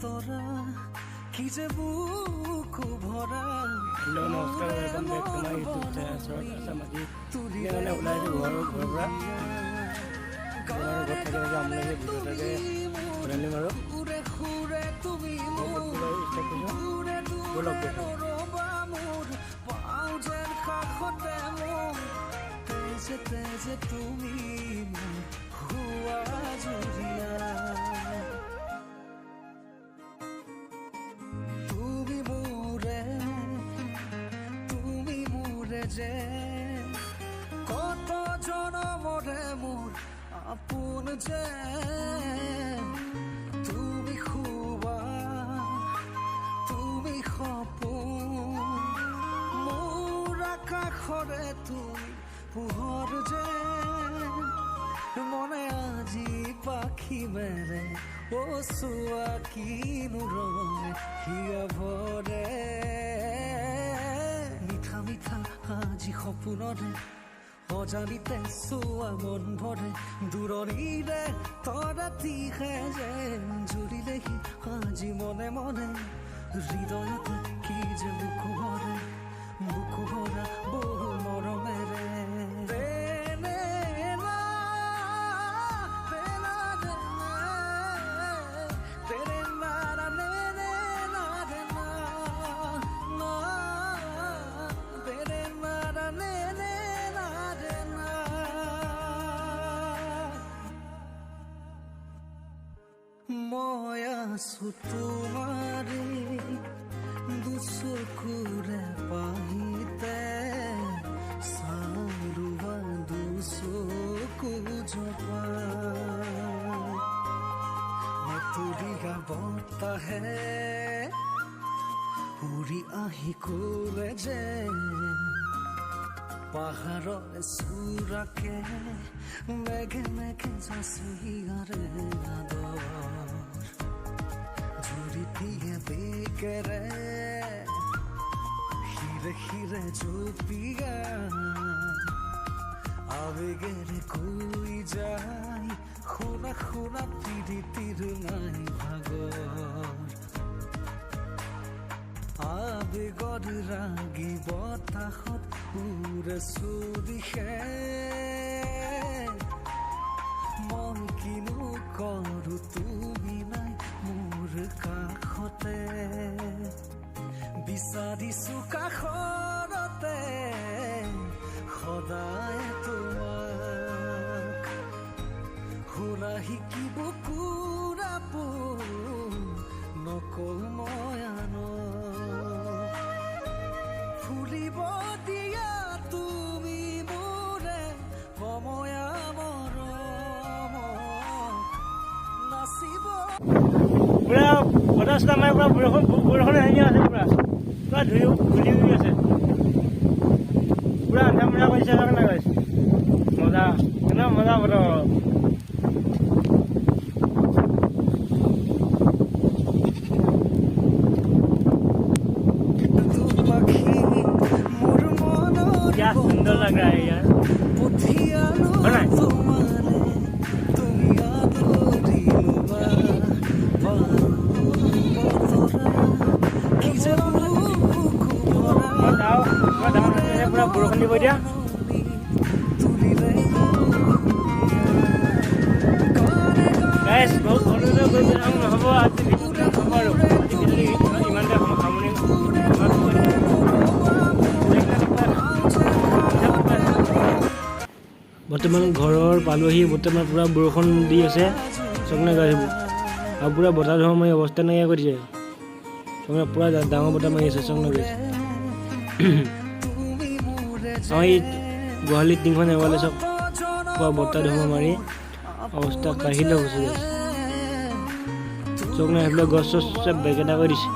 বতৰা কি যে বুকু ভৰা। হেল্ল' নমস্কাৰ, welcome back to my YouTube channel চৰত আছাম। আজি এতিয়া মানে ওলাই আহিছোঁ ঘৰৰ পৰা। আৰু ঘৰত থাকি থাকি আমনি লাগিছে, ভিডিঅ' এটাকে বনাই দিম আৰু সুৰে সুৰে তুমি ষ্টাৰ্ট কৰিছোঁ। দূৰে ব'লক দূৰে গৈ থাকোঁ। নৰবা মোৰ পাওঁ যেন কাষতে মোৰ তেজে তেজে তুমি মোৰ হোৱা জুৰীয়া। তুমি মোৰে, তুমি মোৰে যে কত জনমৰে মোৰ আপোন যে তুমি খুবা, তুমি সপোন মোৰ আকাশৰে, তুমি পোহৰ যে মনে আজি পাখি মেলে। অ চোৱা কিনো ৰঙে হিয়া ভৰে, মিঠা মিঠা আজি সপোনৰে অজানিতে চোৱা মন ভৰে। দূৰণিৰে তৰাতিহে যেন জুৰিলেহি আজি মনে মনে, হৃদয়তে কি যে বুকু ভৰে, বুকু ভৰা বহু মৰমেৰে। ৰে না, ৰে না, ৰে না, ৰে ৰে না, ৰা নে ৰে না, ৰে না, না, ৰে ৰে না, ৰা নে ৰে না, ৰে না। মই আছো তোমাৰে দুচকুৰে পাহিতে, চাৰুৱা দুচকু জপাই। নতুৰীয়া বতাহে উৰি আহি ক'লে যে পাহাৰৰ চূড়াকে মেঘে মেঘে যাচি হিয়াৰে আদৰ। জুৰি দিয়ে বেগেৰে হিৰে হিৰে জুপিয়াই আবেগেৰে কৈ যায়, শুনা শুনা পিৰিতিৰ নাই ভাগৰ। আবেগৰ ৰাগি বতাহত উৰে চৌদিশে, মই কিনো কৰো তুমি নাই মোৰ কাষতে। বিচাৰিছো কাষৰতে সদায় তোমাক, শুনা শিকিব বুকুৰ নকওঁ মই আনক। ফুলিব দিয়া তুমি মোৰে সময়া মৰমক, নাচিব পুৰা বতাহ চতাহ মাৰি পুৰা বৰষুণ বৰষুণ আহি আছে, পুৰা পুৰা ধুই ধূলি উৰি আছে, পুৰা আন্ধা মুন্ধা কৰিছে। চাওক না গাইছ, মজা, কেনে মজা বতৰ। পাখি মোৰ মনৰ क्या सुंदर लग रहा है यार। পঠিয়ালো হয় নাই? তোমাৰে, তুমি আদৰি লোৱা। বতৰা কি যে বুকু ভৰা মই যাওঁ, মই ডাঙৰ পুৰা বৰষুণ দিব এতিয়া। তুলিলে গানে গাইছ, বহুত ঘৰলৈ গৈ পেলাই নহ'ব, আজি ভিডিঅ'টো হ'ব আৰু আজি ভিডিঅ'টো ইমানতে সামৰণি বৰ্তমান ঘৰৰ পালোহি। বৰ্তমান পূৰা বৰষুণ দি আছে, চাওক না গাইছ, আৰু পূৰা বতাহ ধুমুহা মাৰি অৱস্থা নাইকিয়া কৰি দিছে। চাওক না, পূৰা ডাঙৰ বতাহ মাৰি আছে, চাওক না গাইছ। তুমি মোৰে আমাৰ এই গোহালিৰ টিংখন এৱালে চব পূৰা বতাহ ধুমুহা মাৰি অৱস্থা কাহিল হৈ গৈছে গাইছ। চাওক না, সেইফালে গছ চছ চব বেকেটা কৰি দিছে।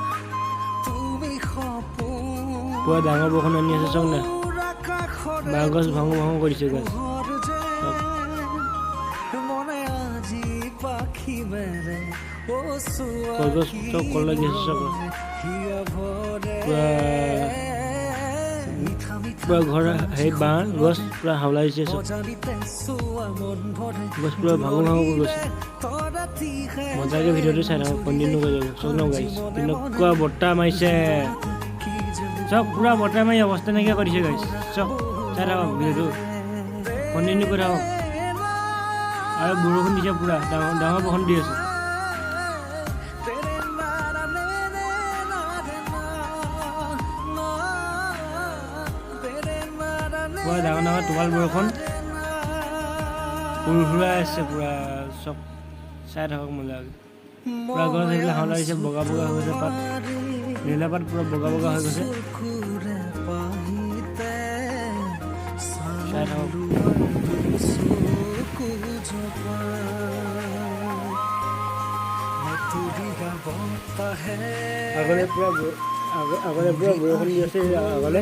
তুমি সপোন পূৰা ডাঙৰ বৰষুণ আনি আছে, চাওক না, মোৰ আকাশৰে বাঁহ গছ ভাঙো ভাঙো কৰিছে গছ। পোহৰ যে মনে আজি পাখি মেৰে, অ চোৱা কলগছ চব কল লাগি আছে, চব হিয়া ভৰে। পুৰা পুৰা ঘৰ হেৰি বাঁহ গছ পুৰা হাওলাইছে, চব গছ পুৰা ভাঙো ভাঙো কৰি গৈছে। মজাকে ভিডিঅ'টো চাই থাকক, কণ্টিনিউ কৰি যাব। চব ন গাইছ, কেনেকুৱা বতাহ মাৰিছে, চব পুৰা বতাহ মাৰি অৱস্থা নাইকিয়া কৰিছে গাইছ। চব চাই থাকক, ভিডিঅ'টো কণ্টিনিউ কৰি থাকক। আৰু বৰষুণ দিছে, পুৰা ডাঙৰ ডাঙৰ বৰষুণ দি আছে। পুৰা ডাঙৰ ডাঙৰ টোপাল বৰষুণ সুৰ সুৰাই আছে পুৰা। চব চাই থাকক মজাকে। পুৰা গছ এইবিলাক হাওলা দিছে, বগা বগা হৈ গৈছে পাত, নীলা পাত পুৰা বগা বগা হৈ গৈছে। চাই থাকক। আগলে পুৰা আগলে পুৰা বৰষুণ দি আছে। আগলে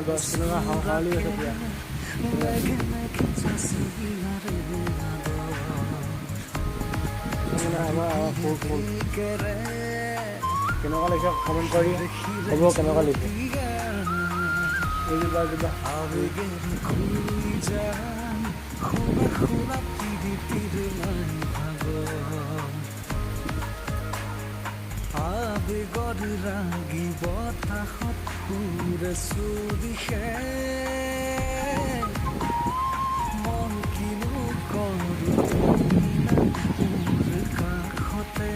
গছ কেনেকুৱা হাওলি আছে পুৰা। মানে আমাৰ সৰু কেনেকুৱা লাগিছে কমেণ্ট কৰি ক'ব, কেনেকুৱা লাগিছে। এইজোপা এজোপা আবেগৰ ৰাগি বতাহত সুৰে চুদিশে, মন কিনো কৰো মোৰ কাষতে,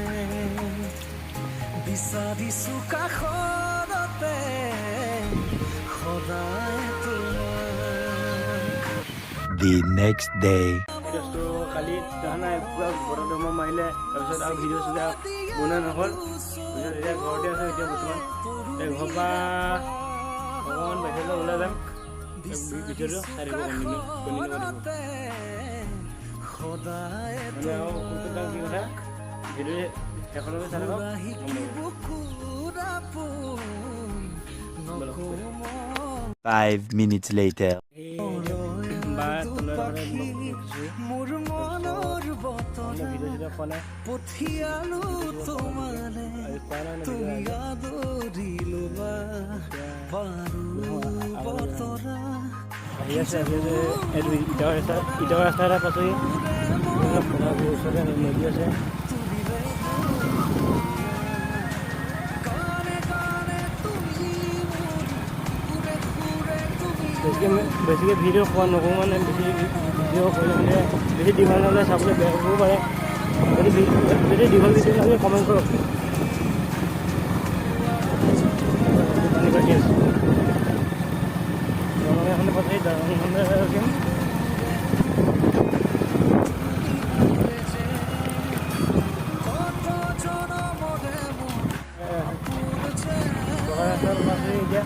বিচাৰিছো কাষৰতে সদায় তোমাক। The next day. দোস্তো, কালি দেখা নাই, পুৰা বতাহ ধুমুহা মাৰিলে। তাৰপিছত আৰু ভিডিঅ' চিডিঅ' বনোৱা নহ'ল। তাৰপিছত এতিয়া ঘৰতে আছোঁ। এতিয়া বৰ্তমান এতিয়া ঘৰৰ পৰা অকণমান বাহিৰলৈ ওলাই যাম। ভিডিঅ'টো চাই থাকিব, কণ্টিনিউ কণ্টিনিউ কৰি থাকিব। সদায় মানে আৰু কোনটো যাম, কি কথা, ভিডিঅ' শেষলৈকে চাই থাকক, গম পাব। বুকুৰ আপোন নকওঁ। 5 minutes later. এই বা তলৰ ৰখিছোঁ। মোৰ মনৰ বতৰা ভিডিঅ' চিডিঅ' খোৱা নাই। পঠিয়ালো তোমালে, আজি খোৱা নাই মানে। তুমি ভিডিঅ' আদৰি লোৱা পাৰো বতৰা। আহি আছে, আহি আছে। এইটো ইটাৰ ৰাস্তা, ইটাৰ ৰাস্তা এটা পাইছোহি। ওচৰতে নদী আছে। গানে গানে তুমি মোৰ সুৰে সুৰে তুমি। বেছিকৈ বেছিকৈ ভিডিঅ' খোৱা নকৰোঁ, মানে বেছি ভিডিঅ' কৰিলে মানে বেছি দীঘল নহ'লে চাবলৈ বেয়া পাবও পাৰে। যদি দীঘল ভিডিঅ' লাগে কমেণ্ট কৰক। পানী বাকী আছে। দলং এখন পাইছোহি, দলংখনতে ৰখিম। কত জনমৰে মোৰ আপোন যে পকা ৰাস্তাত পাইছোহি এতিয়া।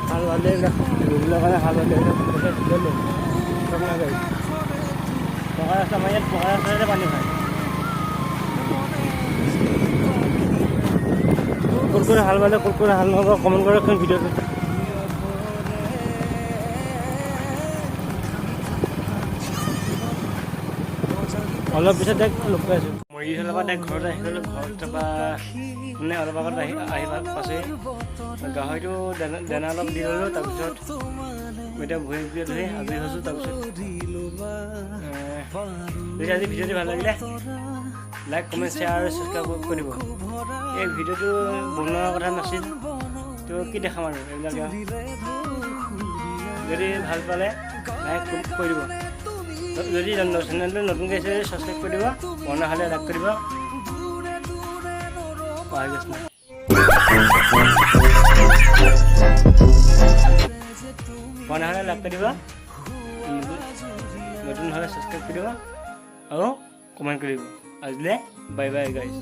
হাল বালে এইবিলাক ৰুবলৈ কাৰণে হাল বালে এইবিলাক কঠীয়া চব নাই গাড়ী। পকা ৰাস্তা, আমাৰ ইয়াত পকা ৰাস্তাতে পানী হয়। ক'ত ক'ত হাল বালে, ক'ত ক'ত হাল নহ'ব, কমেণ্ট কৰকচোন ভিডিঅ'টো। অলপ পিছত তাইক লগ পাই আছোঁ। মৰি ফালৰ পৰা তাইক ঘৰত আহি গ'লোঁ। ঘৰত তাৰপৰা মানে অলপ আগত আহি আহি পাইছোহি। গাহৰিটো দানা দানা অলপ দি ল'লোঁ। তাৰপিছত এতিয়া ভৰি ভৰি ধুই আজৰি হৈছোঁ। তাৰপিছত যদি আজি ভিডিঅ'টো ভাল লাগিলে লাইক, কমেণ্ট, শ্বেয়াৰ আৰু ছাবস্ক্ৰাইব কৰি দিব। এই ভিডিঅ'টো বনোৱাৰ কথা নাছিল তো, কি দেখাম আৰু এইবিলাক আৰু। যদি ভাল পালে লাইক কৰি দিব। যদি চেনেলটো নতুনকৈ আহিছে ছাবস্ক্ৰাইব কৰি দিব, পুৰণা হ'লে লাইক কৰি দিব। পাহৰি গৈছোঁ। পুৰণা হ'লে লাইক কৰি দিব, নতুন হ'লে ছাবস্ক্ৰাইব কৰি দিব আৰু কমেণ্ট কৰি দিব। আজিলৈ বাই বাই গাইজ।